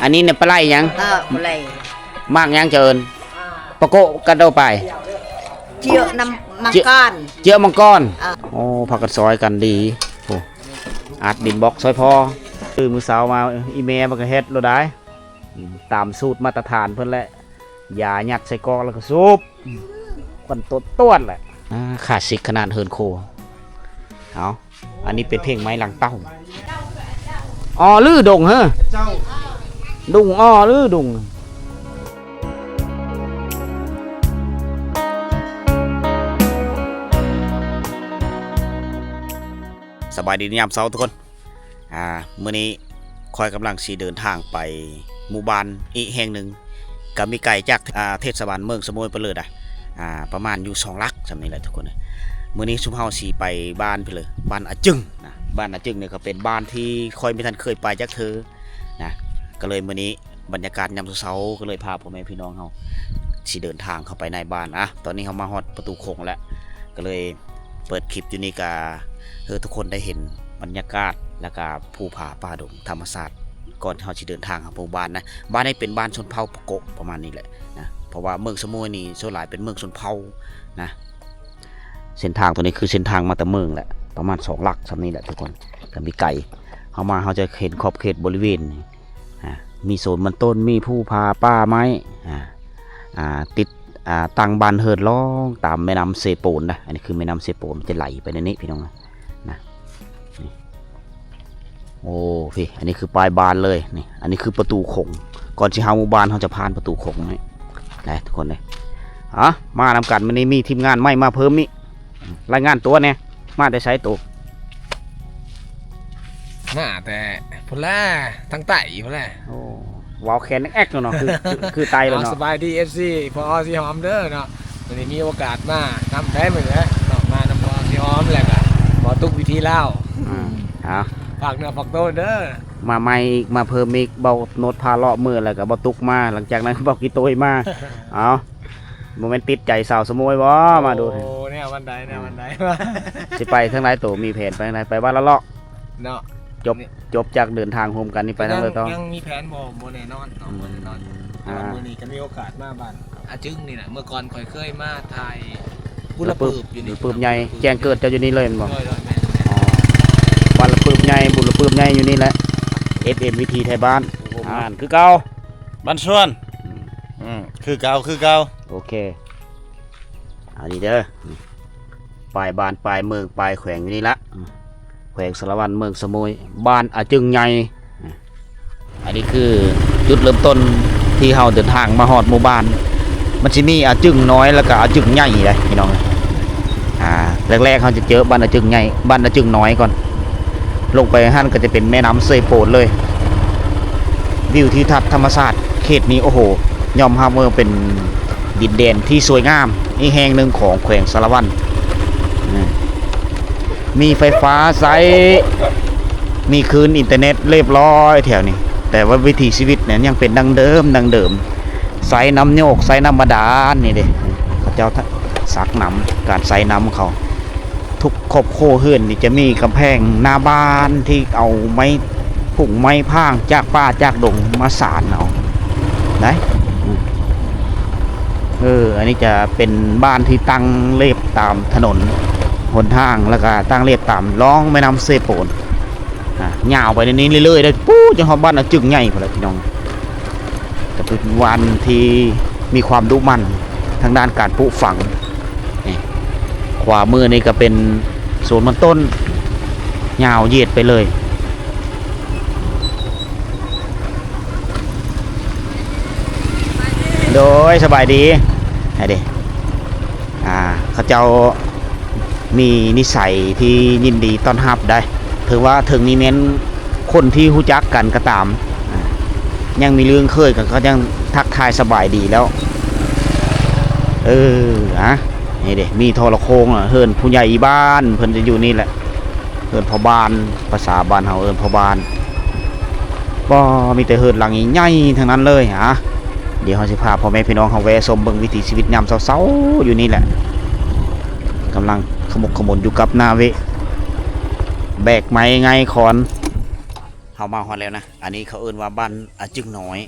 ອັນນີ້ນີ້ປາໄຫຼຫຍັງ? ເອີ ປາໄຫຼ. ໝາກຫຍັງເຈົ້າເອີ້ນ? ປາໂກະກັນໂດປາຍ ເຈືອກນ້ຳມັງກອນ ເຈືອກມັງກອນ. ເອີ ໂອ້ ພາກັນຊອຍກັນດີ. ໂອ້ ອັດດິນບລັອກຊອຍພໍ. ຄືມື້ເຊົ້າມາ ອີ່ແມ່ມັນກໍເຮັດໂລດໄດ໋ ອືມ ຕາມສູດມາດຕະຖານເພິ່ນແຫຼະ. ຢາຍັດໃສ່ກອກແລ້ວກໍສູບ ຄວັນຕົດຕວດແຫຼະ. ອ່າ ຄລາສສິກຂະໜາດເຮືອນຄົວ. ເອົາ ອັນນີ້ເປັນເພງໄມ້ຫຼັງເຕົ້າ. ອໍ ຫຼືດົງເຮີ ເຈົ້າ ດຸງ ອໍ ຫຼືດຸງ. ສະບາຍດີຍາມເຊົ້າທຸກຄົນ. ອ່າ ມື້ນີ້ຂ້ອຍກຳລັງຊິເດີນທາງໄປໝູ່ບ້ານອີກແຫ່ງໜຶ່ງ ກໍມີໄກຈາກ ອ່າ ເທດສະບານເມືອງສະໂໝຍໄປເລີຍນະ ອ່າ ປະມານຢູ່ສອງຫຼັກສ່ຳນີ້ແຫຼະທຸກຄົນ. ມື້ນີ້ຊຸມເຮົາຊິໄປບ້ານພີ້ເລີຍ ບ້ານອາຈຶງນະ. ບ້ານອາຈຶງນີ້ກໍເປັນບ້ານທີ່ຂ້ອຍບໍ່ທັນເຄີຍໄປຈັກເທື່ອນະ ກໍເລີຍມື້ນີ້ບັນຍາກາດຍາມເຊົ້າໆ ກໍເລີຍພາພໍ່ແມ່ພີ່ນ້ອງເຮົາຊິເດີນທາງເຂົ້າໄປໃນບ້ານ. ອ່ະ ຕອນນີ້ເຮົາມາຮອດປະຕູຂົງແລ້ວ ກໍເລີຍ ເປີດຄລິບຢູ່ນີ້ກະໃຫ້ທຸກຄົນໄດ້ເຫັນບັນຍາກາດ ແລ້ວກະພູຜາປ່າດົງທຳມະຊາດ ກ່ອນທີ່ເຮົາຊິເດີນທາງເຂົ້າໝູ່ບ້ານນະ. ບ້ານນີ້ເປັນບ້ານຊົນເຜົ່າປາໂກະປະມານນີ້ແຫຼະນະ ເພາະວ່າເມືອງສະໂໝຍນີ້ສ່ວນຫຼາຍເປັນເມືອງຊົນເຜົ່ານະ. ເສັ້ນທາງຕົວນີ້ຄືເສັ້ນທາງມາແຕ່ເມືອງແຫຼະ ປະມານສອງຫຼັກສ່ຳນີ້ແຫຼະທຸກຄົນ. ກໍມີໄກ ເຮົາມາເຮົາຈະເຫັນຂອບເຂດບໍລິເວນນີ້ ອ່າ ມີສວນມັນຕົ້ນ ມີພູຜາປ່າໄມ້ ອ່າ ອ່າ ຕິດ ອ່າ ຕັ້ງບ້ານເຮືອນລອງຕາມແມ່ນ້ຳເຊໂປນນະ. ອັນນີ້ຄືແມ່ນ້ຳເຊໂປນ ມັນຈະໄຫຼໄປໃນນີ້ພີ່ນ້ອງນະ ນະ ນີ້ ໂອ້ ພີ້ ອັນນີ້ຄືປາຍບ້ານເລີຍນີ້. ອັນນີ້ຄືປະຕູຂົງ ກ່ອນຊິເຂົ້າໝູ່ບ້ານ ເຮົາຈະຜ່ານປະຕູຂົງນີ້ນະທຸກຄົນເດ້. ອ່າ ມານຳກັນ ມື້ນີ້ມີທີມງານໃໝ່ມາເພີ່ມອີກ. ລາຍງານຕົວແດ່ ມາແຕ່ໃສໂຕ? ມາແຕ່ພຸ້ນແຫຼະ ທາງໃຕ້ພຸ້ນແຫຼະ. ໂອ້ ເວົ້າແຂນແອກໆເນາະ ຄື ຄື ຄືໄຕເລີຍເນາະ. ສະບາຍດີ ເອັຟຊີ ພໍ່ອາຊີຫອມເດີເນາະ. ມື້ນີ້ມີໂອກາດມານຳໄດ້ມື້ນີ້ເນາະ ມານຳພໍ່ອາຊີຫອມ ແລ້ວກະບໍ່ຕຸກວິຖີລາວ. ອ່າ ເອົາ ຝາກເນື້ອຝາກໂຕເດີ. ມາໃໝ່ອີກ ມາເພີ່ມອີກ ເບົາໂນດພາເລາະມື້ ແລ້ວກະບໍ່ຕຸກມາ ຫຼັງຈາກນັ້ນເບົາກີໂຕຍມາ. ເອົາ ບໍ່ແມ່ນຕິດໃຈສາວສະໂໝຍບໍ່? ມາດູ ໂອ້ ແນວມັນໃດ ແນວມັນໃດ. ຊິໄປທາງໃດໂຕ? ມີແຜນໄປທາງໃດ? ໄປບ້ານລະເລາະເນາະ. ຈົບ ຈົບຈາກເດີນທາງໂຮມກັນນີ້ໄປທາງໃດຕໍ່? ຍັງມີແຜນບໍ່? ບໍ່ແນ່ນອນເນາະ ອືມ ບໍ່ແນ່ນອນ. ແຕ່ວ່າ ອ່າ ມື້ນີ້ກໍມີໂອກາດມາບ້ານອາຈຶງນີ້ນະ. ເມື່ອກ່ອນຂ້ອຍເຄີຍມາຖ່າຍບຸນລະປຶບຢູ່ນີ້ ບຸນລະປຶບໃຫຍ່ ແຈ້ງເກີດເຈົ້າຢູ່ນີ້ເລີຍແມ່ນບໍ່? ໂດຍໆ ແມ່ນໆ. ອໍ ບ້ານລະປຶບໃຫຍ່ ບຸນລະປຶບໃຫຍ່ຢູ່ນີ້ແຫຼະ. ເອັຟເອັມ ວິຖີໄທບ້ານ ໂຮມງານຄືເກົ່າ. ບ້ານສວນ ອືມ ອືມ ຄືເກົ່າ ຄືເກົ່າ. ໂອເຄ ອັນນີ້ເດີ ປາຍບ້ານ ປາຍເມືອງ ປາຍແຂວງຢູ່ນີ້ລະ ແຂວງສາລະວັນ ເມືອງສະໂໝຍ ບ້ານອາຈຶງໃຫຍ່. ອັນນີ້ຄືຈຸດເລີ່ມຕົ້ນທີ່ເຮົາເດີນທາງມາຮອດໝູ່ບ້ານ ມັນຊິມີອາຈຶງນ້ອຍ ແລ້ວກະອາຈຶງໃຫຍ່ເດ້ພີ່ນ້ອງ. ອ່າ ແລກໆ ເຮົາຈະເຈີບ້ານອາຈຶງໃຫຍ່ ບ້ານອາຈຶງນ້ອຍກ່ອນ. ລົງໄປຫັ້ນກໍຈະເປັນແມ່ນ້ຳເຊໂປນເລີຍ. ວິວທິວທັດທຳມະຊາດເຂດນີ້ ໂອ້ໂຫ ຍອມຮັບວ່າເປັນດິນແດນທີ່ສວຍງາມອີກແຫ່ງໜຶ່ງຂອງແຂວງສາລະວັນ. ອືມ ມີໄຟຟ້າໃຊ້ ມີຄື້ນອິນເຕີເນັດລຽບຮ້ອຍແຖວນີ້ ແຕ່ວ່າວິຖີຊີວິດນັ້ນຍັງເປັນດັ່ງເດີມ ດັ່ງເດີມ ໃຊ້ນ້ຳໂຍກ ໃຊ້ນ້ຳບາດານນີ້ເດ້. ເຂົາເຈົ້າສັກນ້ຳ ການໃຊ້ນ້ຳເຂົາ ທຸກຄອບຄົວເຮືອນນີ້ຈະມີກຳແພງໜ້າບ້ານທີ່ເອົາໄມ້ ພຸງໄມ້ພາງຈາກປ່າຈາກດົງມາສານເອົາໄດ໋. ເອີ ອັນນີ້ຈະເປັນບ້ານທີ່ຕັ້ງລຽບຕາມຖະໜົນຫົນທາງ ແລ້ວກະຕັ້ງລຽບຕາມລ່ອງແມ່ນ້ຳເຊໂປນ ຍາວໄປໃນນີ້ເລື້ອຍໆ ເດີ ປູ້ ຈົນຮອດບ້ານອາຈຶງໃຫຍ່ພຸ້ນແຫຼະພີ່ນ້ອງ. ກໍເປັນວັນທີ່ມີຄວາມດຸໝັ່ນທາງດ້ານການປູກຝັງ. ນີ້ ຂວາມືນີ້ກໍເປັນສວນມັນຕົ້ນ ຍາວຢຽດໄປເລີຍ. ໂດຍ ສະບາຍດີ. ໃຫ້ເດ້ ອ່າ ເຂົາເຈົ້າມີນິໄສທີ່ຍິນດີຕ້ອນຮັບໄດ໋ ເຖິງວ່າເຖິງນີ້ແມ່ນຄົນທີ່ຮູ້ຈັກກັນກໍຕາມ ອ່າ ຍັງມີເລື່ອງເຄີຍກັນ ເຂົາຍັງທັກທາຍສະບາຍດີແລ້ວ. ເອີ ອ່າ ນີ້ເດ້ ມີທໍລະໂຄ່ງ ເຮືອນຜູ້ໃຫຍ່ບ້ານເພິ່ນຈະຢູ່ນີ້ແຫຼະ ເຮືອນພໍ່ບ້ານ ພາສາບ້ານເຮົາເອີ້ນພໍ່ບ້ານ. ບໍ່ ມີແຕ່ເຮືອນຫຼັງໃຫຍ່ໆ ທັງນັ້ນເລີຍ. ອ່າ ດຽວເຮົາຊິພາພໍ່ແມ່ພີ່ນ້ອງເຮົາແວະຊົມເບິ່ງວິຖີຊີວິດຍາມເຊົ້າໆ ຢູ່ນີ້ແຫຼະ ກຳລັງຂະໝົກຂະໝົນຢູ່ກັບໜ້າເວະ ແບກໄມ້ໄງຄອນ. ເຮົາມາຮອດແລ້ວນະ. ອັນນີ້ເຂົາເອີ້ນວ່າບ້ານອາຈຶງນ້ອຍ.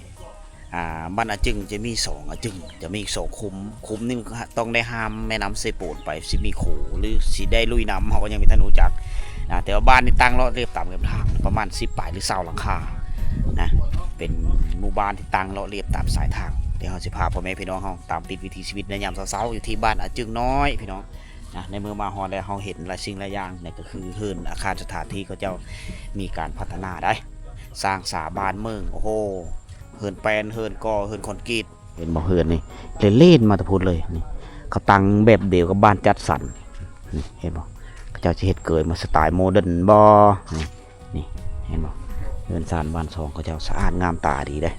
ອ່າ ບ້ານອາຈຶງຈະມີສອງອາຈຶງ ຈະມີສອງຂຸມ. ຂຸມນີ້ຕ້ອງໄດ້ຂ້າມແມ່ນ້ຳເຊໂປນໄປ ຊິມີໂຂງ ຫຼື ຊິໄດ້ລຸຍນ້ຳ ເຮົາກໍຍັງບໍ່ທັນຮູ້ຈັກນະ. ແຕ່ວ່າບ້ານນີ້ຕັ້ງເລາະລຽບຕາມແຄມທາງ ປະມານສິບປາຍ ຫຼື ຊາວຫຼັງຄານະ. ເປັນໝູ່ບ້ານທີ່ຕັ້ງເລາະລຽບຕາມສາຍທາງ ທີ່ເຮົາຊິພາພໍ່ແມ່ພີ່ນ້ອງເຮົາຕາມຕິດວິຖີຊີວິດໃນຍາມເຊົ້າໆ ຢູ່ທີ່ບ້ານອາຈຶງນ້ອຍ ພີ່ນ້ອງ. ນະ ໃນເມື່ອມາຮອດແລ້ວ ເຮົາເຫັນຫຼາຍສິ່ງຫຼາຍຢ່າງ. ນີ້ກໍຄືເຮືອນອາຄານສະຖານທີ່ເຂົາເຈົ້າມີການພັດທະນາໄດ໋ ສ້າງສາບ້ານເມືອງ. ໂອ້ໂຫ ເຮືອນແປ້ນ ເຮືອນກໍ່ ເຮືອນຄອນກຣີດ. ເຫັນບໍ່ ເຮືອນນີ້ ເລນມາແຕ່ພຸ້ນເລີຍນີ້. ເຂົາຕັ້ງແບບດຽວກັບບ້ານຈັດສັນນີ້. ເຫັນບໍ່ ເຂົາເຈົ້າຊິເຮັດເກີຍມາສະໄຕໂມເດີນບໍ່ນີ້. ນີ້ເຫັນບໍ່ ເຮືອນຊານບ້ານຊ່ອງເຂົາເຈົ້າສະອາດງາມຕາດີເດ້.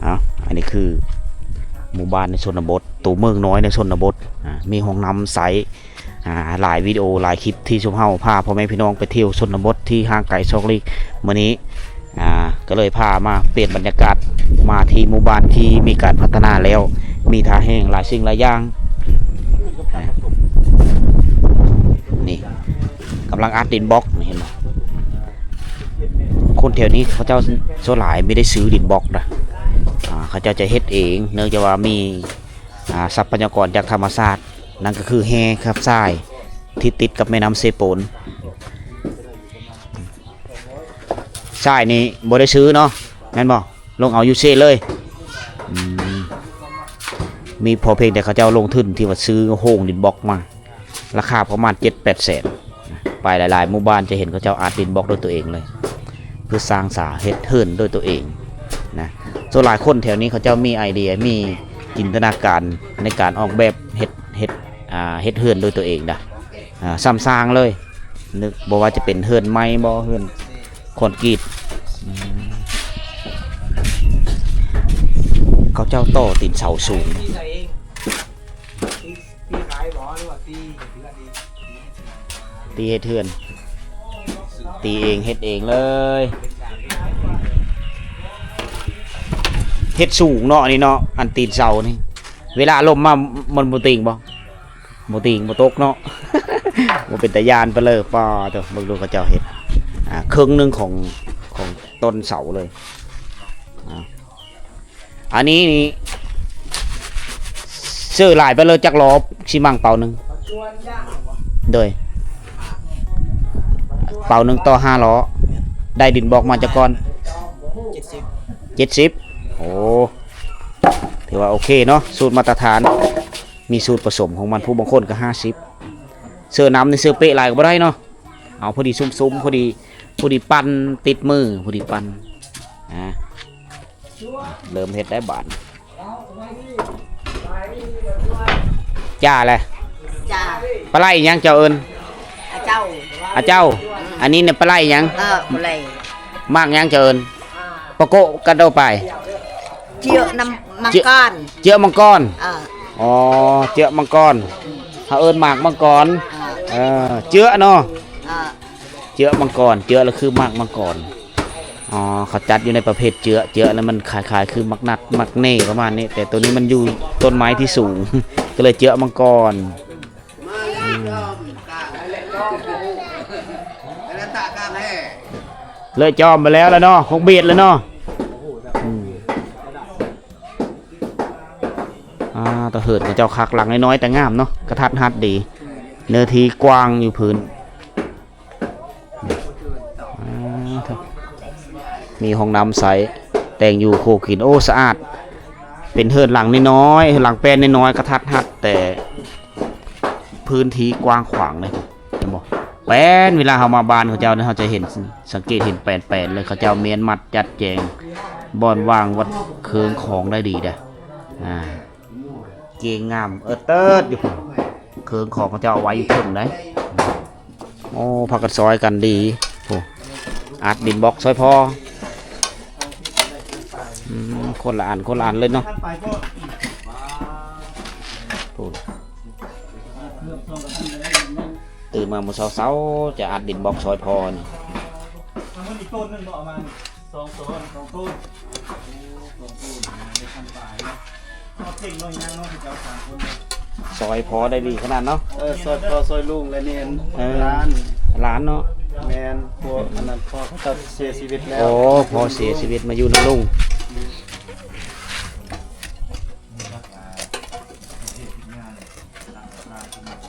ເອົາ ອັນນີ້ຄືໝູ່ບ້ານໃນຊົນນະບົດ ໂຕເມືອງນ້ອຍໃນຊົນນະບົດ. ອ່າ ມີຫ້ອງນ້ຳໃຊ້. ອ່າ ຫຼາຍວິດີໂອຫຼາຍຄລິບທີ່ຊຸມເຮົາພາພໍ່ແມ່ພີ່ນ້ອງໄປທ່ຽວຊົນນະບົດທີ່ຫ່າງໄກຊອກຫຼີກ. ມື້ນີ້ ອ່າ ກໍເລີຍພາມາປ່ຽນບັນຍາກາດ ມາທີ່ໝູ່ບ້ານທີ່ມີການພັດທະນາແລ້ວ ມີທ່າແຮງຫຼາຍສິ່ງຫຼາຍຢ່າງ. ນີ້ກຳລັງອັດດິນບລັອກ ນີ້ເຫັນບໍ່? ຄົນແຖວນີ້ເຂົາເຈົ້າສ່ວນຫຼາຍບໍ່ໄດ້ຊື້ດິນບລັອກນະ. ອ່າ ເຂົາເຈົ້າຈະເຮັດເອງ ເນື່ອງຈາກວ່າມີ ອ່າ ຊັບພະຍາກອນຈາກທຳມະຊາດ ນັ້ນກໍຄືແຮ່ຂັບຊາຍທີ່ຕິດກັບແມ່ນ້ຳເຊໂປນ. ຊາຍນີ້ບໍ່ໄດ້ຊື້ເນາະ ແມ່ນບໍ່? ລົງເອົາຢູ່ເຊເລີຍ. ອືມ ມີພໍພຽງແຕ່ເຂົາເຈົ້າລົງທຶນທີ່ວ່າຊື້ໂຮງດິນບລັອກມາ ລາຄາປະມານເຈັດແປດແສນ. ໄປຫຼາຍໆໝູ່ບ້ານຈະເຫັນເຂົາເຈົ້າອັດດິນບລັອກດ້ວຍຕົວເອງເລີຍ ເພື່ອສ້າງສາເຮັດເຮືອນດ້ວຍຕົວເອງນະ. ສ່ວນຫຼາຍຄົນແຖວນີ້ເຂົາເຈົ້າມີໄອເດຍ ມີຈິນຕະນາການໃນການອອກແບບເຮັດ ເຮັດ ອ່າ ເຮັດເຮືອນດ້ວຍຕົວເອງນະ. ອ່າ ຊ່ຳສ້າງເລີຍ ນຶກ ບໍ່ວ່າຈະເປັນເຮືອນໄມ້ບໍ່ ເຮືອນຄອນກຣີດ. ອືມ ເຂົາເຈົ້າຕໍ່ຕີນເສົາສູງ ຕີຂາຍບໍ່ ຫຼືວ່າຕີເຮັດເຮືອນເອງ? ຕີເຮັດເຮືອນ ຕີເອງເຮັດເອງເລີຍ. ເຮັດສູງເນາະ ອັນນີ້ເນາະ ອັນຕີນເສົານີ້ ເວລາລົມມາມັນບໍ່ຕິງບໍ່? ບໍ່ຕິງບໍ່ຕົກເນາະ. ບໍ່ເປັນຕາຢ້ານປານໃດ. ປ້າໂທ້ ເບິ່ງດູເຂົາເຈົ້າເຮັດ ອ່າ ເຄິ່ງໜຶ່ງຂອງ ຂອງຕົ້ນເສົາເລີຍ. ອ່າ ອັນນີ້ນີ້ ເຊື້ອຫຼາຍປານໃດ ຈັກລໍ້ຊິໝັ້ງເປົາໜຶ່ງ? ໂດຍ ເປົາໜຶ່ງຕໍ່ຫ້າລໍ້. ໄດ້ດິນບລັອກມາຈັກກ້ອນ? ເຈັດສິບ ເຈັດສິບ. ໂອ້ ຖືວ່າໂອເຄເນາະ ສູດມາດຕະຖານ. ມີສູດປະສົມຂອງມັນ ຜູ້ບາງຄົນກໍຫ້າສິບ. ເຊື້ອນ້ຳນີ້ ເຊື້ອເປະຫຼາຍກໍບໍ່ໄດ້ເນາະ ເອົາພໍດີຊຸ່ມໆ ພໍດີ ພໍດີປັ່ນຕິດມື ພໍດີປັ່ນ. ອ່າ ເລີ່ມເຮັດໄດ້ບາດ. ຈ້າແຫຼະ ຈ້າ. ປາໄຫຼຫຍັງເຈົ້າເອີ້ນ? ອາເຈົ້າ ອາເຈົ້າ. ອັນນີ້ນະປາໄຫຼຫຍັງ? ເອີ ປາໄຫຼ. ໝາກຫຍັງເຈົ້າເອີ້ນ? ປາໂກະກັນໂດປາຍ ເຈືອກນຳມັງກອນ ເຈືອກມັງກອນ. ອໍ ເຈືອກມັງກອນ ເຮົາເອີ້ນໝາກມັງກອນ. ເອີ ເຈືອກເນາະ ເຈືອກມັງກອນ ເຈືອກລະຄືໝາກມັງກອນ. ອໍ ເຂົາຈັດຢູ່ໃນປະເພດເຈືອກ ເຈືອກລະມັນຄ້າຍໆຄືໝາກນັດ ໝາກເໜ່ ປະມານນີ້ ແຕ່ໂຕນີ້ມັນຢູ່ຕົ້ນໄມ້ທີ່ສູງ ກໍເລີຍເຈືອກມັງກອນ. ເລີຍຈອມໄປແລ້ວລະເນາະ ຫົກເມດລະເນາະ. ອືມ ອ່າ ຕາເຫີນຂອງເຈົ້າຄັກ ຫຼັງນ້ອຍໆ ແຕ່ງາມເນາະ ກະທັດຮັດດີ ເນື້ອທີ່ກວ້າງຢູ່ພື້ນ. ອ່າ ມີຫ້ອງນ້ຳໃຊ້ ແຕ່ງຢູ່ຄົວກິນ ໂອ້ ສະອາດ. ເປັນເຮືອນຫຼັງນ້ອຍໆ ເຮືອນຫຼັງແປ້ນນ້ອຍໆ ກະທັດຮັດ ແຕ່ພື້ນທີ່ກວ້າງຂວາງເລີຍ ເຫັນບໍ່? ແປ້ນ ເວລາເຮົາມາບ້ານເຂົາເຈົ້ານີ້ ເຮົາຈະເຫັນ ສັງເກດເຫັນແປ້ນໆ ເລີຍ ເຂົາເຈົ້າມ້ຽນມັດຈັດແຈງບ່ອນວາງວັດເຄື່ອງຂອງໄດ້ດີເດ້. ອ່າ ເກັ່ງງາມເອີດເຕີດຢູ່ພຸ້ນ ເຄື່ອງຂອງເຂົາເຈົ້າເອົາໄວ້ຢູ່ເທິງໃດ໋. ໂອ້ ພາກັນຊ່ອຍກັນດີ. ໂອ້ ອັດດິນບລັອກຊ່ອຍພໍ່. ອືມ ຄົນລະອັນ ຄົນລະອັນເລີຍເນາະ. ໂອ້ ຕື່ນມາມື້ເຊົ້າໆ ຈະອັດດິນບລັອກຊ່ອຍພໍ່ນີ້. ສອງໂຕ ສອງໂຕ ສອງໂຕ ໄດ້ຂັ້ນປາຍເນາະ. ເອົາເກັ່ງໜ້ອຍຍາງເນາະ ເຈົ້າສາມຄົນເນາະ ຊ່ອຍພໍ່ໄດ້ດີຂະໜາດເນາະ. ເອີ ຊ່ອຍພໍ່ຊ່ອຍລຸງ ແລະນີ້ ເອີ ຫຼານ ຫຼານເນາະ. ແມ່ນ ພວກອັນນັ້ນ ພໍ່ເຂົາເຈົ້າເສຍຊີວິດແລ້ວ. ອໍ ພໍ່ເສຍຊີວິດມາຢູ່ນຳລຸງ.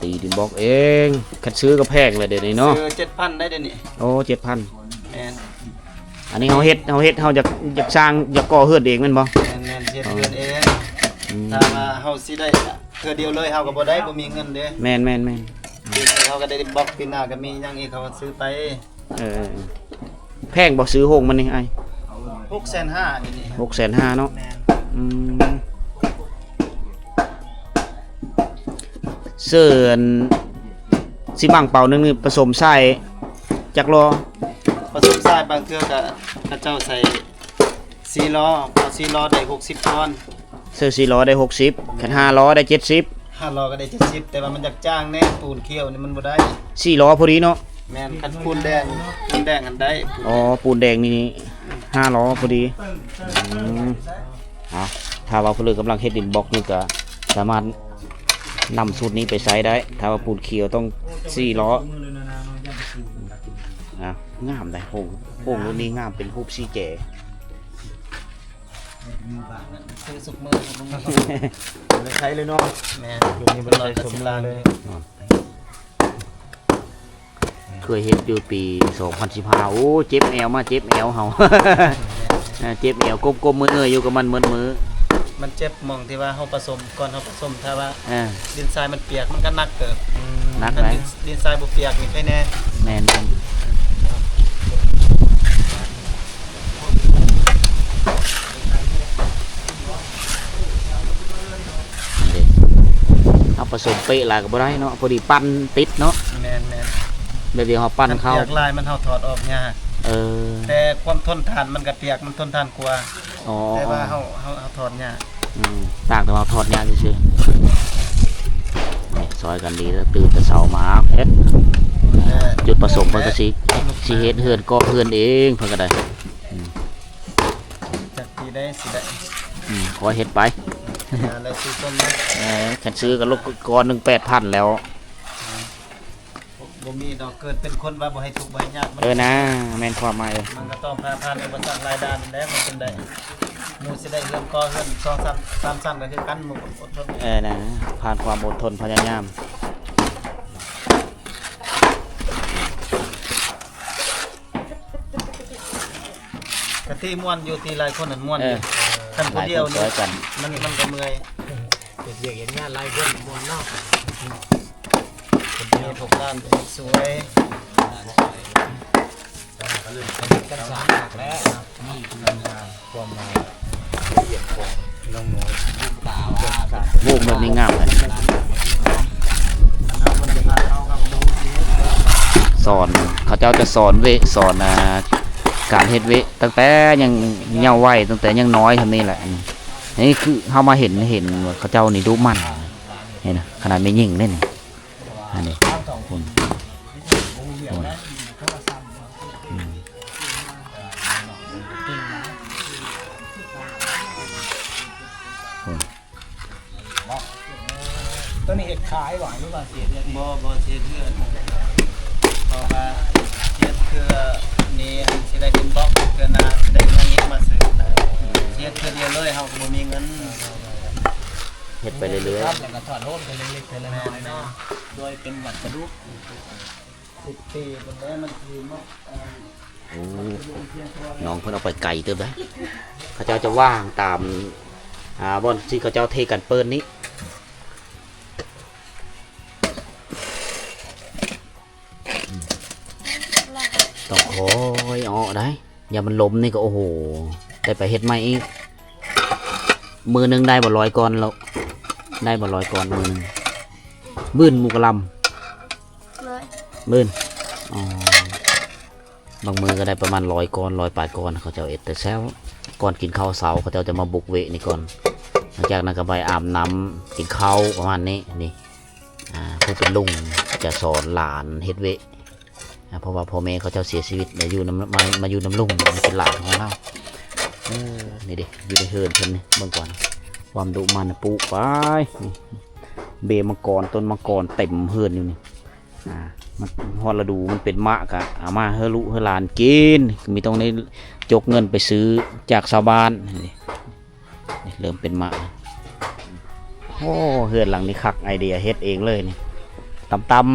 ຕີດິນບລັອກເອງ ຄັນຊື້ກໍແພງແຫຼະດຽວນີ້ເນາະ. ຊື້ເຈັດພັນໄດ້ດຽວນີ້. ໂອ້ ເຈັດພັນ. ແມ່ນ. ອັນນີ້ເຮົາເຮັດ ເຮົາເຮັດ ເຮົາຢາກ ຢາກສ້າງ ຢາກກໍ່ເຮືອນເອງແມ່ນບໍ່? ແມ່ນໆ ເຮັດເຮືອນເອງ. ອືມ ຖ້າວ່າເຮົາຊິໄດ້ເທື່ອດຽວເລີຍ ເຮົາກໍບໍ່ໄດ້ ບໍ່ມີເງິນເດ້. ແມ່ນໆໆ. ເຮົາກໍໄດ້ບລັອກ ປີໜ້າກໍມີຫຍັງອີກ ເຮົາກໍຊື້ໄປ. ເອີ ແພງບໍ່ຊື້ໂຮງມັນນີ້ອ້າຍ? ຫົກແສນຫ້າ ດຽວນີ້. ຫົກແສນຫ້າເນາະ. ແມ່ນ. ອືມ ເຊິ່ງຊິໝັ້ງເປົາໜຶ່ງນີ້ປະສົມຊາຍຈັກລໍ້? ປະສົມຊາຍບາງເທື່ອກໍເຂົາເຈົ້າໃສ່ສີ່ລໍ້ ເອົາສີ່ລໍ້ໄດ້ຫົກສິບປອນ. ເຊິ່ງສີ່ລໍ້ໄດ້ຫົກສິບ ຄັນຫ້າລໍ້ໄດ້ເຈັດສິບ. ຫ້າລໍ້ກໍໄດ້ເຈັດສິບ ແຕ່ວ່າມັນຢາກຈ້າງແດ່ ປູນຂຽວນີ້ມັນບໍ່ໄດ້. ສີ່ລໍ້ພໍດີເນາະ. ແມ່ນ ຄັນປູນແດງ ປູນແດງຫັ້ນໄດ້. ອໍ ປູນແດງນີ້ຫ້າລໍ້ພໍດີ. ອືມ ເອົາ ຖ້າວ່າຜູ້ເລີກຳລັງເຮັດດິນບລັອກນີ້ກໍສາມາດນຳສູດນີ້ໄປໃຊ້ໄດ້. ຖ້າວ່າປູນຂຽວຕ້ອງສີ່ລໍ້. ອ່ະ ງາມເດ້ ໂຮງ ໂຮງລຸ້ນນີ້ງາມ ເປັນຮູບສີ່ແຈ. ຊື້ສຸກມື້ ບໍ່ໄດ້ໃຊ້ເລີຍເນາະ. ແມ່ນ ດຽວນີ້ບໍ່ໄດ້ໃຊ້ສົມເລີຍ. ເຄີຍເຮັດຢູ່ປີສອງພັນສິບຫ້າ ໂອ້ ເຈັບແອວ ມາເຈັບແອວເຮົາ. ເອີ ເຈັບແອວ ກົ້ມໆເງີຍໆຢູ່ກັບມັນໝົດມື້. ມັນເຈັບໝ່ອງທີ່ວ່າເຮົາປະສົມ ກ່ອນເຮົາປະສົມ ຖ້າວ່າ ເອີ ດິນຊາຍມັນປຽກ ມັນກໍໜັກເຕີບ. ອືມ ໜັກ ຄັນ ຫຼາຍ ດິນ ດິນຊາຍບໍ່ປຽກນີ້ໄຄແນ່. ແມ່ນໆ. ເຮົາປະສົມເປະຫຼາຍກໍບໍ່ໄດ້ເນາະ ພໍດີປັ້ນຕິດເນາະ. ແມ່ນໆ. ແລ້ວດຽວເຮົາປັ້ນເຂົ້າ ປຽກຫຼາຍມັນ ເຮົາຖອດອອກຍາກ. ເອີ ແຕ່ຄວາມທົນທານມັນກໍປຽກ ມັນທົນທານກວ່າ. ອໍ ແຕ່ວ່າເຮົາ ເຮົາ ເຮົາຖອດຍາກ. ອືມ ຕ່າງແຕ່ວ່າເຮົາຖອດຍາກຊື່ໆ. ນີ້ ຊ່ອຍກັນດີເດີ ຕື່ນແຕ່ເຊົ້າມາເຮັດ. ເອີ ຈຸດປະສົງເພິ່ນກໍຊິ ຊິເຮັດເຮືອນ ກໍ່ເຮືອນເອງ ເພິ່ນກໍໄດ້. ອືມ ຈັກປີໄດ້ຊິໄດ້. ອືມ ຂໍເຮັດໄປ. ເອີ ຄັນຊື້ກໍລົດກ້ອນໜຶ່ງແປດພັນແລ້ວ. ບໍ່ມີດອກ ເກີດເປັນຄົນວ່າບໍ່ໃຫ້ທຸກບໍ່ໃຫ້ຍາກ. ເອີນາ ແມ່ນຄວາມໝາຍ. ມັນກໍຕ້ອງຜ່ານ ຜ່ານອຸປະສັກຫຼາຍດ່ານແລ້ວ ມັນຈຶ່ງໄດ້. ໝູ່ຊິໄດ້ເຮືອນ ກໍ່ເຮືອນສອງສາມ ສາມຊັ້ນກໍຄືກັນ ໝູ່ອົດທົນ. ເອີນາ ຜ່ານຄວາມອົດທົນພະຍາຍາມ. ກະຕິມ່ວນຢູ່ ຕິຫຼາຍຄົນຫັ້ນມ່ວນຢູ່. ເອີ ຄັນຜູ້ດຽວນີ້ ມັນ ມັນກໍເມື່ອຍ. ເຮັດວຽກເຮັດງານຫຼາຍຄົນມ່ວນເນາະ. ມີພວກຫຼານສວຍ ກັນສາມຫຼັກແລ້ວ. ໂອ້ ແບບນີ້ງາມເລີຍ. ສອນ ເຂົາເຈົ້າຈະສອນເວະ ສອນ ອ່າ ການເຮັດເວະ ຕັ້ງແຕ່ຍັງເຍົາະໄວ ຕັ້ງແຕ່ຍັງນ້ອຍສ່ຳນີ້ແຫຼະ. ນີ້ຄືເຮົາມາເຫັນ ເຫັນວ່າເຂົາເຈົ້ານີ້ດຸໝັ່ນ ເຫັນນະ ຂະໜາດແມ່ຍິງເດ້ນີ້. ອັນນີ້ ພຸ້ນ ພຸ້ນ ອືມ ພຸ້ນ. ໂຕນີ້ເຮັດຂາຍບໍ່ ຫຼືວ່າຊິເຮັດເຮືອນ? ບໍ່ ບໍ່ຊິເຮັດເຮືອນ ເພາະວ່າຊິເຮັດເພື່ອນີ້ ຊິໄດ້ເປັນບລັອກ ເທື່ອໜ້າຊິໄດ້ຫຍັງອີກມາເສີມ. ຊິເຮັດເທື່ອດຽວເລີຍ ເຮົາກໍບໍ່ມີເງິນ. ເຮັດໄປເລື້ອຍໆ ແລ້ວກໍຖອດໂຮມເທື່ອເລັກໆ ເທື່ອນ້ອຍເນາະ ໂດຍເປັນວັດສະດຸ. ສິບປີພຸ້ນແຫຼະ ມັນຊິໝົດ. ໂອ້ ນ້ອງເພິ່ນເອົາໄປໄກເຕີບໃດ. ເຂົາເຈົ້າຈະວາງຕາມ ອ່າ ບ່ອນທີ່ເຂົາເຈົ້າເທກັນເປີນນີ້. ຕ້ອງຄ່ອຍເອາະໄດ໋. ຢ່າມັນລົ້ມນີ້ກໍ ໂອ້ໂຫ ໄດ້ໄປເຮັດໃໝ່ອີກ. ມື້ໜຶ່ງໄດ້ບໍ່ຮ້ອຍກ້ອນແລ້ວ? ໄດ້ບໍ່ຮ້ອຍກ້ອນມື້ໜຶ່ງ? ໝື່ນໝູ່ກະລຳ? ໝື່ນ. ອໍ ບາງມື້ກໍໄດ້ປະມານຮ້ອຍກ້ອນ ຮ້ອຍປາຍກ້ອນ. ເຂົາເຈົ້າເຮັດແຕ່ເຊົ້າ ກ່ອນກິນເຂົ້າເຊົ້າ ເຂົາເຈົ້າຈະມາບຸກເວະນີ້ກ່ອນ. ຫຼັງຈາກນັ້ນກໍໄປອາບນ້ຳ ກິນເຂົ້າ ປະມານນີ້ ນີ້. ອ່າ ຜູ້ເປັນລຸງຈະສອນຫຼານເຮັດເວະ ອ່າ ເພາະວ່າພໍ່ແມ່ເຂົາເຈົ້າເສຍຊີວິດ ໄດ້ຢູ່ນຳ ມາ ມາຢູ່ນຳລຸງ ເປັນຫຼານຂອງລາວ. ເອີ ນີ້ເດ້ ຢູ່ໃນເຮືອນເພິ່ນນີ້ ເບິ່ງກ່ອນ ຄວາມດຸໝັ່ນນະ ປູກໄປ ນີ້ ເບ້ມັງກອນ ຕົ້ນມັງກອນເຕັມເຮືອນຢູ່ນີ້. ອ່າ ມັນຮອດລະດູມັນເປັນໝາກະເອົາມາໃຫ້ລູກໃຫ້ຫຼານກິນ ມີຕ້ອງໄດ້ຈົກເງິນໄປຊື້ຈາກຊາວບ້ານ. ນີ້ ນີ້ເລີ່ມເປັນໝາກ. ໂອ້ ເຮືອນຫຼັງນີ້ຄັກ ໄອເດຍເຮັດເອງເລີຍນີ້ ຕ່ຳ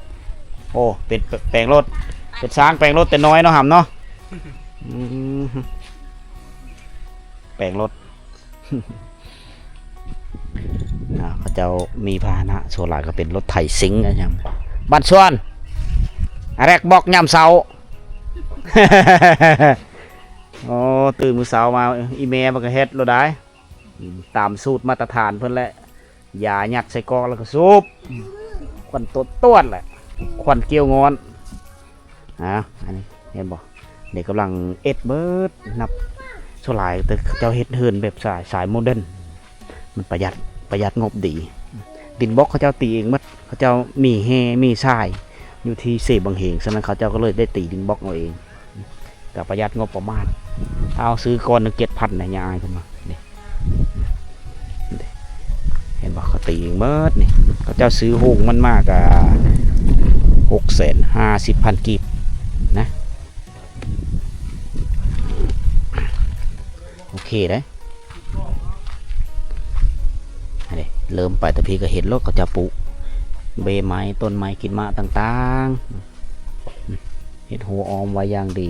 ໆ. ໂອ້ ເປັນແປງລົດ ເປັນຊ້າງແປງລົດແຕ່ນ້ອຍເນາະ ຫຳເນາະ. ອືມ ແປງລົດ ອ່າ ເຂົາເຈົ້າມີພາຫະນະສ່ວນຫຼາຍກໍເປັນລົດໄຖຊິງ ອະຫຍັງ ບ້ານສວນ ອາແລັກບອກຍາມເຊົ້າ. ໂອ້ ຕື່ນມື້ເຊົ້າມາ ອີ່ແມ່ມັນກໍເຮັດໂລດໄດ໋ ອືມ ຕາມສູດມາດຕະຖານເພິ່ນແຫຼະ ຢາຍັດໃສ່ກອກແລ້ວກໍສູບ ຄວັນຕົວດໆແຫຼະ ຄວັນກ່ຽວງອນ. ອ່າ ອັນນີ້ເຫັນບໍ່ ເດັກກຳລັງເຮັດເບິດ ນັບສ່ວນຫຼາຍ ແຕ່ເຂົາເຈົ້າເຮັດເຮືອນແບບສາຍ ສາຍໂມເດີນ ມັນປະຢັດ ປະຢັດງົບດີ. ດິນບລັອກເຂົາເຈົ້າຕີເອງໝົດ ເຂົາເຈົ້າມີແຮ່ ມີຊາຍ ຢູ່ທີ່ເຊບັງເຮງ ສະນັ້ນເຂົາເຈົ້າກໍເລີຍໄດ້ຕີດິນບລັອກເອົາເອງ ກໍປະຢັດງົບປະມານ. ເອົາ ຊື້ກ້ອນໜຶ່ງເຈັດພັນນະ ຍາອາຍເພິ່ນວ່າ ນີ້ ເຫັນບໍ່ ເຂົາຕີເອງໝົດນີ້ ເຂົາເຈົ້າຊື້ໂຮງມັນມາກະຫົກແສນຫ້າສິບພັນກີບນະ. ໂອເຄເດ້ ອັນນີ້ເລີ່ມໄປແຕ່ພີ້ກໍເຫັນໂລດ ເຂົາເຈົ້າປູກເບ້ໄມ້ ຕົ້ນໄມ້ກິນໝາກຕ່າງໆ ເຮັດຮົ້ວອ້ອມໄວ້ຢ່າງດີ.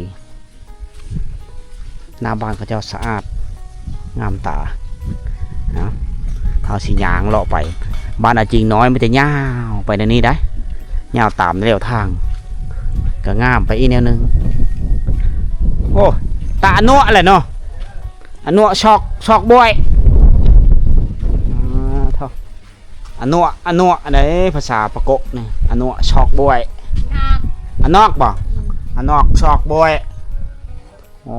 ໜ້າບ້ານເຂົາເຈົ້າສະອາດງາມຕາ. ເນາະ ເຮົາຊິຍ່າງເລາະໄປ ບ້ານອາຈິງນ້ອຍມັນຈະຍາວໄປແນວນີ້ໄດ໋ ຍາວຕາມແນວທາງ ກໍງາມໄປອີກແນວໜຶ່ງ. ໂອ້ ຕາອະນົວະແຫຼະເນາະ ອະນົວະຊອກ ຊອກບວຍ ອາ ເທົ່າ ອະນົວະ ອະນົວະ ອັນໃດພາສາປາໂກະນີ້ ອະນົວະຊອກບວຍ ອາກ ອະນອກບໍ່? ອືມ ອະນອກຊອກບວຍ. ໂອ້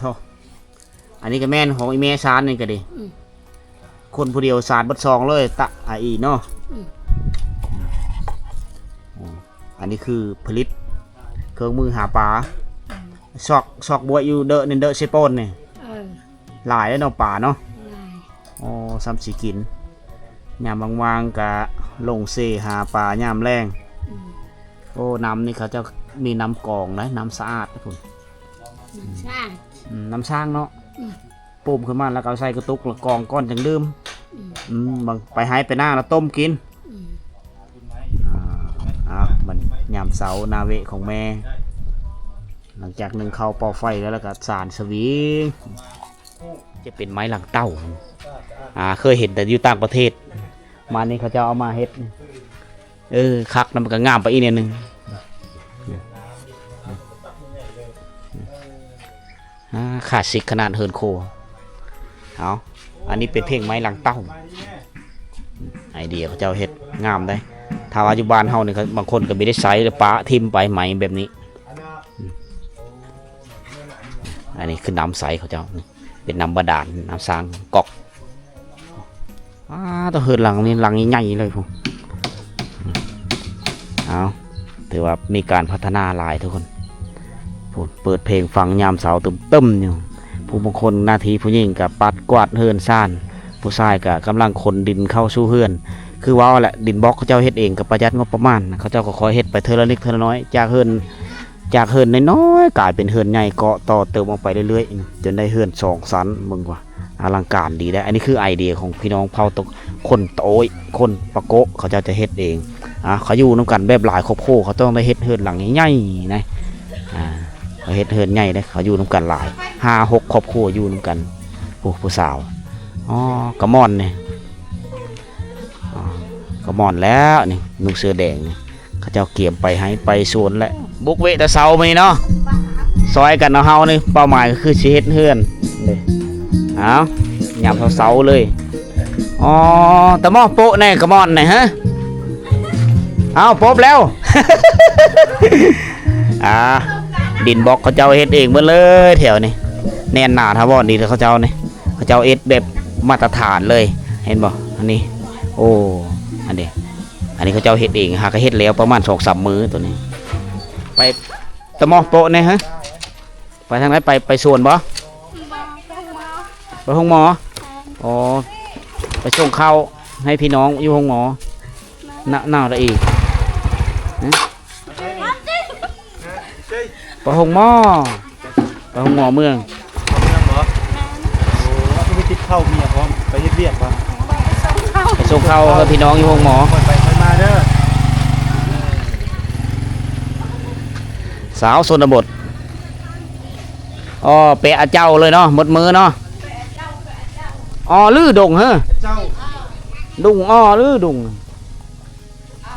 ໂທ້ ອັນນີ້ກໍແມ່ນຂອງອີ່ແມ່ຊານນີ້ກໍດີ ອືມ ຄົນຜູ້ດຽວຊານເບິດຊ່ອງເລີຍ ຕະອາອີເນາະ. ອືມ ອືມ ອັນນີ້ຄືຜະລິດເຄື່ອງມືຫາປາ ອືມ ຊອກ ຊອກບວຍຢູ່ເດີະນີ້ ເດີະເຊໂປນນີ້ ເອີ ຫຼາຍເດ້ເນາະ ປາເນາະ ຫຼາຍ. ໂອ້ ສ່ຳຊິກິນ ຍາມວ່າງໆກະລົງເຊຫາປາຍາມແລງ. ອືມ ໂອ້ ນ້ຳນີ້ເຂົາເຈົ້າມີນ້ຳກອງໄດ໋ ນ້ຳສະອາດພຸ້ນ ນ້ຳສ້າງ ອືມ ນ້ຳສ້າງເນາະ. ອືມ ປຸ້ມຂຶ້ນມາແລ້ວກໍເອົາໃສ່ກະຕຸກ ແລ້ວກອງກ່ອນຈັ່ງດື່ມ. ອືມ ອືມ ບາງ ໄປໄຮ່ໄປນາແລ້ວຕົ້ມກິນ. ອືມ ອ່າ ເອົາ ມັນຍາມເຊົ້ານາເວະຂອງແມ່ ຫຼັງຈາກໜຶ້ງເຂົ້າເປົ່າໄຟແລ້ວ ແລ້ວກໍສານສະວິງ ຈະເປັນໄມ້ຫຼັງເຕົ່າ. ອ່າ ເຄີຍເຫັນແຕ່ຢູ່ຕ່າງປະເທດ ມານີ້ເຂົາເຈົ້າເອົາມາເຮັດ. ເອີ ຄັກນຳ ມັນກໍງາມໄປອີກແນວໜຶ່ງ. ອ່າ ຄລາສສິກຂະໜາດເຮືອນຄົວ. ເອົາ ອັນນີ້ເປັນເພງໄມ້ຫຼັງເຕົ່າ ໄອເດຍເຂົາເຈົ້າເຮັດງາມເດ້. ຖ້າວ່າຢູ່ບ້ານເຮົານີ້ ບາງຄົນກໍມີໄດ້ໃຊ້ ແລ້ວປະຖິ້ມໄປໄມ້ແບບນີ້. ອັນນີ້ຄືນ້ຳໃສເຂົາເຈົ້າ ເປັນນ້ຳບາດານ ນ້ຳສ້າງກອກ. ອ້າ ໂທ້ ເຮືອນຫຼັງນີ້ຫຼັງໃຫຍ່ເລີຍພຸ້ນ. ເອົາ ຖືວ່າມີການພັດທະນາຫຼາຍທຸກຄົນ. ພຸ້ນ ເປີດເພງຟັງຍາມເຊົ້າຕຶມໆຢູ່. ຜູ້ບາງຄົນໜ້າທີ່ຜູ້ຍິງກໍປັດກວາດເຮືອນຊານ ຜູ້ຊາຍກໍກຳລັງຂົນດິນເຂົ້າສູ່ເຮືອນ. ຄືເວົ້າແຫຼະ ດິນບລັອກເຂົາເຈົ້າເຮັດເອງກໍປະຢັດງົບປະມານ ເຂົາເຈົ້າກໍຄ່ອຍເຮັດໄປເທື່ອລະນິດເທື່ອລະໜ້ອຍ ຈາກເຮືອນ ຈາກເຮືອນນ້ອຍໆ ກາຍເປັນເຮືອນໃຫຍ່ ກໍຕໍ່ເຕີມອອກໄປເລື້ອຍໆ ຈົນໄດ້ເຮືອນສອງຊັ້ນ. ເບິ່ງວ່າອະລັງການດີເດ້. ອັນນີ້ຄືໄອເດຍຂອງພີ່ນ້ອງເຜົ່າໂຕ ຄົນໂຕ້ຍ ຄົນປາໂກະ ເຂົາເຈົ້າຈະເຮັດເອງ. ອ່າ ເຂົາຢູ່ນຳກັນແບບຫຼາຍຄອບຄົວ ເຂົາຕ້ອງໄດ້ເຮັດເຮືອນຫຼັງໃຫຍ່ໆນະ. ອ່າ ເຂົາເຮັດເຮືອນໃຫຍ່ເດ້ ເຂົາຢູ່ນຳກັນຫຼາຍ ຫ້າຫົກຄອບຄົວຢູ່ນຳກັນ. ໂອ້ ຜູ້ສາວ ອໍ ກະໝ່ອນນີ້ ອໍ ກະໝ່ອນແລ້ວນີ້ ນຸ່ງເສື້ອແດງນີ້ ເຂົາເຈົ້າກຽມໄປໄຮ່ໄປສວນແຫຼະ. ບຸກເວະແຕ່ເຊົ້າມື້ນີ້ເນາະ ຊ່ອຍກັນເນາະ ເຮົານີ້ ເປົ້າໝາຍກໍຄືຊິເຮັດເຮືອນເດ້. ເອົາ ຍາມເຊົ້າໆເລີຍ. ອໍ ຕະໝໍ້ໂປະແດ່ ກະໝ່ອນແດ່ ຮະ ເອົາ ປົບແລ້ວ. ອ່າ ດິນບລັອກເຂົາເຈົ້າເຮັດເອງເບິດເລີຍແຖວນີ້ ແໜ້ນໜາຖາວອນດີເຂົາເຈົ້ານີ້. ເຂົາເຈົ້າເຮັດແບບມາດຕະຖານເລີຍ ເຫັນບໍ່? ອັນນີ້ ໂອ້ ອັນນີ້ ອັນນີ້ເຂົາເຈົ້າເຮັດເອງ ຫາກະເຮັດແລ້ວປະມານສອງສາມມື້ໂຕນີ້. ໄປຕະໝໍ້ໂປະແດ່ ຮະ ໄປທາງໃດ? ໄປ ໄປສວນບໍ່? ບໍ່ ໄປໂຮງໝໍ. ໄປໂຮງໝໍ? ເອີ ອໍ ໄປສົ່ງເຂົ້າໃຫ້ພີ່ນ້ອງຢູ່ໂຮງໝໍ. ໜາວ ໜາວລະອີ. ຮະ? ໄປໂຮງໝໍ ໄປໂຮງໝໍເມືອງ. ເມືອງບໍ່? ໂອ້ ເຮົາກໍໄປຕິດເຂົ້າເມຍພ້ອມ ໄປເຮັດວຽກບໍ່? ໄປສົ່ງເຂົ້າ ໄປສົ່ງເຂົ້າໃຫ້ພີ່ນ້ອງຢູ່ໂຮງໝໍ. ຄ່ອຍໄປຄ່ອຍມາເດີ ສາວຊົນນະບົດ. ອໍ ແປອາເຈົ້າເລີຍເນາະ ໝົດມືເນາະ. ອໍ ຫຼືດົງເຮີ ເຈົ້າ ດົງ ອໍ ຫຼືດົງ. ອ່າ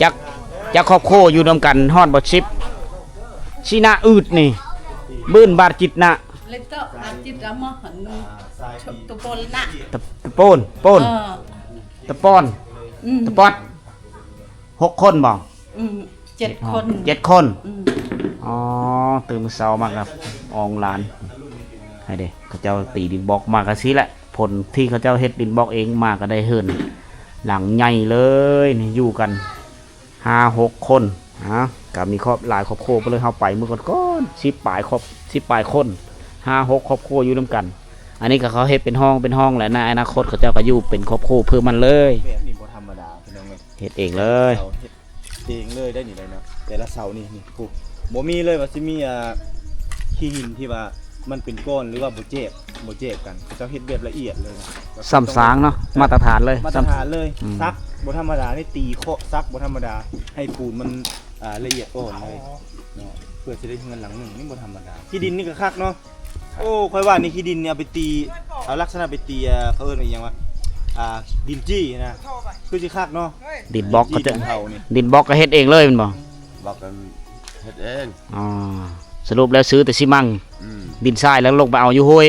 ຈັກ ຈັກຄອບຄົວຢູ່ນຳກັນຮອດບໍ່ ສິບ ຊິນະອືດນີ້ ບືນບາດຈິດນະ ເລໂຕອາຈິດອາມະຫັນ ຕະໂປນນະ ຕະ ຕະໂປນ ໂປນ ເອີ ຕະປອນ ອືມ ຕະປອດ ຫົກຄົນບໍ່? ອືມ ເຈັດຄົນ ເຈັດຄົນ ອືມ ອໍ ຕື່ນເຊົ້າມາກັບອອງຫຼານ ໃຫ້ເດ້ ເຂົາເຈົ້າຕີດິນບລັອກມາກະຊີ້ແຫຼະ ຜົນທີ່ເຂົາເຈົ້າເຮັດດິນບລັອກເອງມາກະໄດ້ເຮືອນຫຼັງໃຫຍ່ເລີຍນີ້ ຢູ່ກັນຫ້າຫົກຄົນ. ອ່າ ກະມີຄອບ ຫຼາຍຄອບຄົວໄປເລີຍ ເຮົາໄປມື້ກ່ອນໆ ສິບປາຍຄອບ ສິບປາຍຄົນ ຫ້າຫົກຄອບຄົວຢູ່ນຳກັນ. ອັນນີ້ກະເຂົາເຮັດເປັນຫ້ອງເປັນຫ້ອງແຫຼະ ໃນອະນາຄົດເຂົາເຈົ້າກະຢູ່ເປັນຄອບຄົວເພື່ອມັນເລີຍ. ແບບນີ້ບໍ່ທຳມະດາ ພີ່ນ້ອງເອີຍ ເຮັດເອງເລີຍ ເຮັດເອງເລີຍໄດ້ນີ້ໄດ້ເນາະ ແຕ່ລະເສົານີ້ ນີ້ ບໍ່ມີເລີຍວ່າຊິມີ ອ່າ ຂີ້ຫີນທີ່ວ່າມັນເປັນກ້ອນ ຫຼືວ່າບໍ່ແຈບ ບໍ່ແຈບກັນ ເຂົາເຈົ້າເຮັດແບບລະອຽດເລີຍນະ ຊ່ຳຊາງເນາະ ເອີ ມາດຕະຖານເລີຍ ມາດຕະຖານເລີຍ ຊ່ຳ ອືມ ສັກບໍ່ທຳມະດາເດ້ ຕີເຄາະສັກບໍ່ທຳມະດາ ໃຫ້ປູນມັນ ອ່າ ລະອຽດອ່ອນເລີຍເນາະ ເພື່ອຊິໄດ້ເຮືອນຫຼັງໜຶ່ງ ນີ້ບໍ່ທຳມະດາ. ຂີ້ດິນນີ້ກະຄັກເນາະ. ໂອ້ ຂ້ອຍວ່ານີ້ຂີ້ດິນນີ້ເອົາໄປຕີ ເອົາລັກສະນະໄປຕີ ເຂົາເອີ້ນວ່າອີ່ຫຍັງວະ ອ່າ ດິນຈີ້ນະ ຄືຊິຄັກເນາະ. ດິນບລັອກກະ ດິນເຂົານີ້ ດິນບລັອກກະເຮັດເອງເລີຍແມ່ນບໍ່? ບລັອກກະເຮັດເອງ. ອໍ ສະຫຼຸບແລ້ວຊື້ແຕ່ຊີມັງ ອືມ ດິນຊາຍແລ້ວລົງໄປເອົາຢູ່ຫ້ວຍ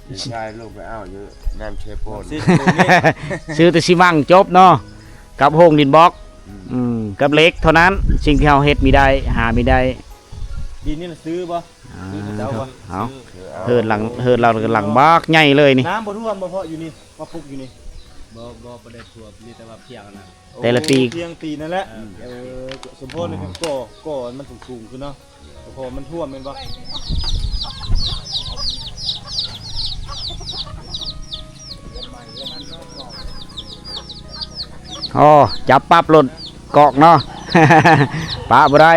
ດິນຊາຍລົງໄປເອົາຢູ່ນ້ຳເຊໂປນ ຊື້ແຕ່ຊີມັງຈົບເນາະ ກັບໂຮງດິນບລັອກ ອືມ ອືມ ກັບເຫຼັກເທົ່ານັ້ນ ສິ່ງທີ່ເຮົາເຮັດມີໄດ້ ຫາມີໄດ້. ດິນນີ້ລະຊື້ບໍ່? ອ່າ ເອົາ ເຮືອນຫຼັງ ເຮືອນລາວຫຼັງບັກໃຫຍ່ເລີຍນີ້. ນ້ຳບໍ່ຖ້ວມບໍ່ ເພາະຢູ່ນີ້ ມາປຸກຢູ່ນີ້? ບໍ່ ບໍ່ ບໍ່ໄດ້ຖ້ວມ ມີແຕ່ວ່າພຽງນັ້ນ ແຕ່ລະປີ ໂອ້ ພຽງປີນັ້ນແຫຼະ. ເອີ ເອີ ສົມພອນນີ້ກໍ ກໍມັນສູງໆຂຶ້ນເນາະ ເພາະມັນຖ້ວມແມ່ນບໍ່? ອໍ ຈັບປັບລົດກອກເນາະ ປະບໍ່ໄດ້.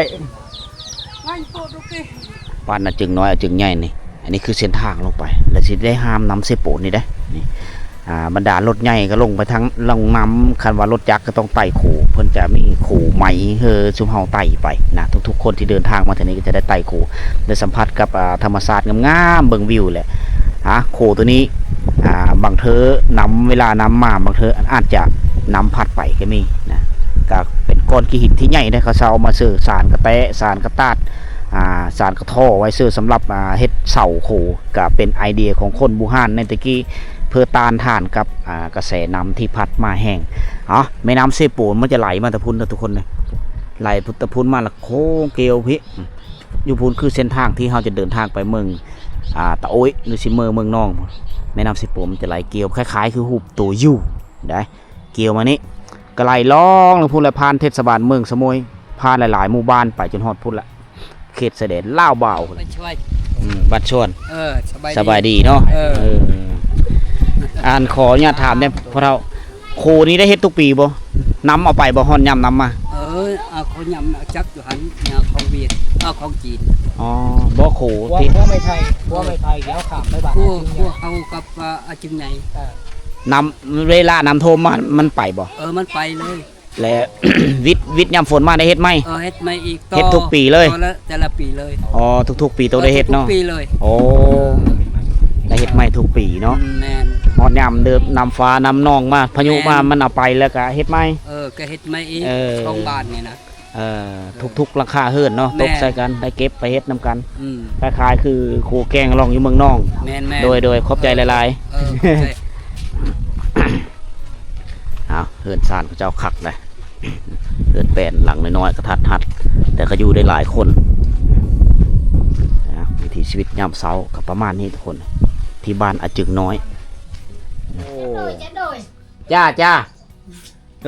ບ້ານອາຈຶ່ງນ້ອຍ ອາຈຶ່ງໃຫຍ່ນີ້ ອັນນີ້ຄືເສັ້ນທາງລົງໄປ ແລ້ວຊິໄດ້ຂ້າມນ້ຳເຊໂປນນີ້ເດ້ ນີ້ ອ່າ ບັນດາລົດໃຫຍ່ກໍລົງໄປທາງ ລົງນ້ຳ ຄັນວ່າລົດຈັກກໍຕ້ອງໄຕ່ຂົວ ເພິ່ນຈະມີຂົວໄມ້ເຮີຊຸມເຮົາໄຕ່ໄປນະ ທຸກໆຄົນທີ່ເດີນທາງມາເທື່ອນີ້ກໍຈະໄດ້ໄຕ່ຂົວ ໄດ້ສຳຜັດກັບ ອ່າ ທຳມະຊາດງາມໆ ເບິ່ງວິວແຫຼະ. ອ່າ ຂົວໂຕນີ້ ອ່າ ບາງເທື່ອນ້ຳ ເວລານ້ຳມາ ບາງເທື່ອອາດຈະນ້ຳພັດໄປກໍມີນະ ກໍເປັນກ້ອນຂີ້ຫີນທີ່ໃຫຍ່ເດ້ ເຂົາເຈົ້າເອົາມາເຊີສານກະແຕະ ສານກະຕາດ ອ່າ ສານກະທໍ້ໄວ້ເຊີສຳລັບ ອ່າ ເຮັດເສົາໂຄ ກະເປັນໄອເດຍຂອງຄົນບູຮານໃນແຕ່ກີ້ ເພື່ອຕ້ານທານກັບ ອ່າ ກະແສນ້ຳທີ່ພັດມາແຮງ. ເອົາ ແມ່ນ້ຳເຊໂປນມັນຈະໄຫຼມາແຕ່ພຸ້ນເດີທຸກຄົນເດີ ໄຫຼແຕ່ພຸ້ນມາລະໂຄ້ງກຽວພີ້ ຢູ່ພຸ້ນຄືເສັ້ນທາງທີ່ເຮົາຈະເດີນທາງໄປເມືອງ ອ່າ ຕາໂອ້ຍ ຫຼືຊິເມືອງ ເມືອງນອງ. ແມ່ນ້ຳເຊໂປນມັນຈະໄຫຼກຽວຄ້າຍໆຄືຮູບໂຕຢູໄດ໋ ກຽວມານີ້ ກະໄຫຼລ່ອງລົງພຸ້ນແຫຼະ ຜ່ານເທດສະບານເມືອງສະໂໝຍ ຜ່ານຫຼາຍໆໝູ່ບ້ານໄປຈົນຮອດພຸ້ນແຫຼະ. ເຂດຊາຍແດນລາວບາວ ບ້ານຊວນ ອືມ ບ້ານຊວນ ເອີ ສະບາຍ ສະບາຍດີເນາະ ເອີ ເອີ ອັນ ຂໍອະນຸຍາດຖາມແດ່ພໍ່ເຖົ້າ ໂຄນີ້ໄດ້ເຮັດທຸກປີບໍ່? ນ້ຳເອົາໄປບໍ່ ຮອດຍາມນ້ຳມາ? ເອີ ເອົາ ເຂົາຍາມຈັກຢູ່ຫັ້ນ ຍາມຂອງຫວຽດ ເອີ ຂອງຈີນ ອໍ ບໍ່ໂຄ ຜົວ ຜົວໄມ້ໄຜ່ ຜົວໄມ້ໄຜ່ ດຽວຂ້າມໄປບ້ານ ຜົວ ຜົວເຮົາກັບ ອາ ອາຈຶ່ງໃຫຍ່ ເອີ ນ້ຳ ເວລານ້ຳຖ້ວມມາ ມັນໄປບໍ່? ເອີ ມັນໄປເລີຍ. ແລະ ວິດ ວິດຍາມຝົນມາໄດ້ເຮັດໃໝ່? ເອີ ເຮັດໃໝ່ອີກ ເຮັດທຸກປີເລີຍ? ຕໍ່ ແຕ່ລະປີເລີຍ. ອໍ ທຸກໆປີຕ້ອງໄດ້ເຮັດເນາະ? ເອີ ທຸກໆປີເລີຍ. ໂອ້ ໄດ້ເຮັດໃໝ່ທຸກປີເນາະ? ອືມ ແມ່ນ. ຮອດຍາມເດີ ນ້ຳຟ້ານ້ຳໜອງມາ ພາຍຸມາ ແມ່ນ ມັນເອົາໄປແລ້ວກະເຮັດໃໝ່? ເອີ ກະເຮັດໃໝ່ອີກ ເອີ ສອງບ້ານນີ້ນະ. ເອີ ທຸກໆຫຼັງຄາເຮືອນເນາະ ແມ່ນ ຕົກໃສ່ກັນ ໄດ້ເກັບໄປເຮັດນຳກັນ. ອືມ ຄ້າຍໆຄືຄູແກງລອງຢູ່ເມືອງນອງ. ແມ່ນໆ ໂດຍໆ ຂອບໃຈຫຼາຍໆ. ເອີ ເອີ ຂອບໃຈ. ອ້າວ ເຮືອນຊານເຂົາເຈົ້າຄັກເດ້ ເຮືອນແປ້ນຫຼັງນ້ອຍໆ ກະທັດຮັດ ແຕ່ກະຢູ່ໄດ້ຫຼາຍຄົນນະ. ວິຖີຊີວິດຍາມເຊົ້າກະປະມານນີ້ທຸກຄົນ ທີ່ບ້ານອາຈຶງນ້ອຍ. ໂອ້ ໂດຍ ໂດຍ ຈ້າ ຈ້າ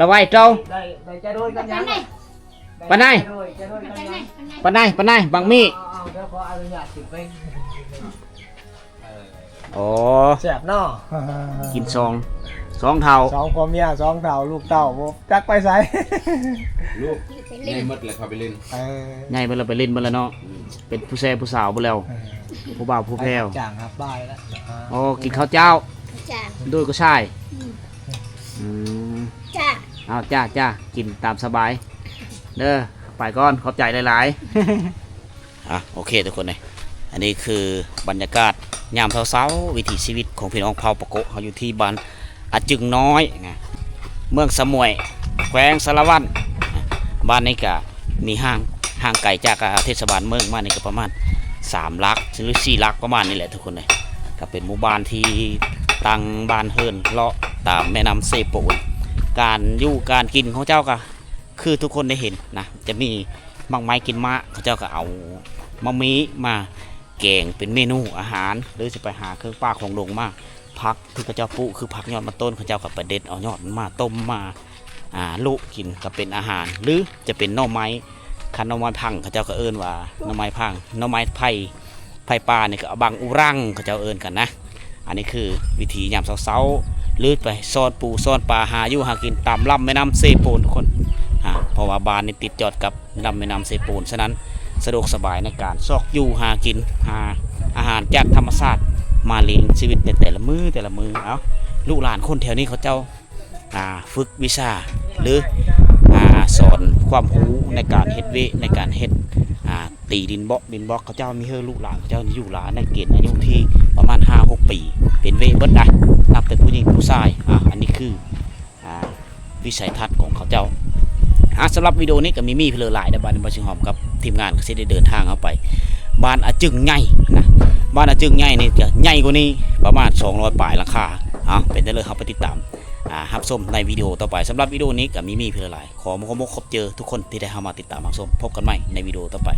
ລະໄວ້ເຈົ້າ ໄດ້ ໄດ້ ໂດຍ ກັນຫຍັງ ປານໃດ ໂດຍ ໂດຍ ກັນຫຍັງ ປານໃດ ປານໃດ ບັກມີ້ ເອົາ ເອົາ ດຽວຂໍອະນຸຍາດຂຶ້ນໄປ. ອໍ ແຊບເນາະ ກິນຊອງ ສອງເຖົ້າ ສອງຜົວເມຍ ສອງເຖົ້າ ລູກເຕົ້າບໍ່ຈັກໄປໃສ ລູກໃຫຍ່ໝົດແລ້ວ ເຂົາໄປຫຼິ້ນ ເອີ ໃຫຍ່ໝົດແລ້ວ ໄປຫຼິ້ນໝົດແລ້ວເນາະ ອືມ ເປັນຜູ້ແຊຜູ້ສາວໝົດແລ້ວ ເອີ ຜູ້ບ່າວຜູ້ແພ້ວ ໄປຮັບຈ້າງຮັບບາຍແລ້ວ ອໍ ກິນເຂົ້າເຈົ້າ ຈ້າ ໂດຍກໍຊາຍ ອືມ ອືມ ຈ້າ ເອົາ ຈ້າ ຈ້າ ກິນຕາມສະບາຍເດີ ໄປກ່ອນ ຂອບໃຈຫຼາຍໆ. ອ່ະ ໂອເຄທຸກຄົນເອີຍ ອັນນີ້ຄືບັນຍາກາດຍາມເຊົ້າໆ ວິຖີຊີວິດຂອງພີ່ນ້ອງເຜົ່າປາໂກະເຮົາ ຢູ່ທີ່ບ້ານອາຈຶງນ້ອຍນະ ເມືອງສະໝວຍ ແຂວງສາລະວັນ. ບ້ານນີ້ກະມີຫ່າງ ຫ່າງໄກຈາກ ອ່າ ເທດສະບານເມືອງມານີ້ກະປະມານສາມຫຼັກ ຫຼື ສີ່ຫຼັກ ປະມານນີ້ແຫຼະທຸກຄົນເອີຍ. ກະເປັນໝູ່ບ້ານທີ່ຕັ້ງບ້ານເຮືອນເລາະຕາມແມ່ນ້ຳເຊໂປນ. ການຢູ່ການກິນຂອງເຈົ້າກະ ຄືທຸກຄົນໄດ້ເຫັນນະ ຈະມີໝາກໄມ້ກິນໝາກ ເຂົາເຈົ້າກໍເອົາໝາກມີມາແກງເປັນເມນູອາຫານ ຫຼື ຊິໄປຫາເຄື່ອງປ່າຂອງດົງມາ ຜັກທີ່ເຂົາເຈົ້າປູກ ຄືຜັກຍອດມັນຕົ້ນ ເຂົາເຈົ້າກໍໄປເດັດເອົາຍອດມັນມາຕົ້ມມາ ອ່າ ລຸກິນກໍເປັນອາຫານ ຫຼື ຈະເປັນໜໍ່ໄມ້ ຄັນໜໍ່ໄມ້ພັງ ເຂົາເຈົ້າກໍເອີ້ນວ່າໜໍ່ໄມ້ພັງ ໜໍ່ໄມ້ໄຜ່ ໄຜ່ປ່ານີ້ກໍບັງອຸຣັງ ເຂົາເຈົ້າເອີ້ນກັນນະ. ອັນນີ້ຄືວິຖີຍາມເຊົ້າໆ ຫຼື ໄປຊ້ອນປູຊ້ອນປາ ຫາຢູ່ຫາກິນຕາມລຳແມ່ນ້ຳເຊໂປນທຸກຄົນ ອ່າ ເພາະວ່າບ້ານນີ້ຕິດຈອດກັບລຳແມ່ນ້ຳເຊໂປນ ສະນັ້ນສະດວກສະບາຍໃນການຊອກຢູ່ຫາກິນ ຫາອາຫານຈາກທຳມະຊາດ ມາລ້ຽງຊີວິດໃນແຕ່ລະມື້ແຕ່ລະມື້. ເອົ້າ ລູກຫຼານຄົນແຖວນີ້ເຂົາເຈົ້າ ອ່າ ຝຶກວິຊາ ຫຼື ອ່າ ສອນຄວາມຮູ້ໃນການເຮັດເວະ ໃນການເຮັດ ອ່າ ຕີດິນບລັອກ ດິນບລັອກ ເຂົາເຈົ້າມີເຮີລູກຫຼານ ເຂົາເຈົ້າຢູ່ຫຼາຍ ໃນເກນອາຍຸທີ່ປະມານຫ້າຫົກປີ ເປັນເວະເບິດໄດ໋ ນັບແຕ່ຜູ້ຍິງຜູ້ຊາຍ. ອ່າ ອັນນີ້ຄື ອ່າ ວິໄສທັດຂອງເຂົາເຈົ້າ. ອ່າ ສຳລັບວິດີໂອນີ້ກໍມີ ມີເພີຫຼາຍແລ້ວ ບາດນີ້ບ່າວຊິຫອມກັບທີມງານກໍຊິໄດ້ເດີນທາງເຮົາໄປບ້ານອາຈຶງໃຫຍ່ນະ ບ້ານອາຈຶງໃຫຍ່ນີ້ຈະໃຫຍ່ກວ່ານີ້ປະມານສອງຮ້ອຍປາຍຫຼັງຄາ. ເອົ້າ ເປັນຈັ່ງໃດ ເຮົາໄປຕິດຕາມ ອ່າ ຮັບຊົມໃນວິດີໂອຕໍ່ໄປ. ສຳລັບວິດີໂອນີ້ກໍມີ ມີເພີຫຼາຍ ຂໍຂອບອົກຂອບໃຈທຸກຄົນທີ່ໄດ້ເຂົ້າມາຕິດຕາມຮັບຊົມ. ພົບກັນໃໝ່ໃນວິດີໂອຕໍ່ໄປ.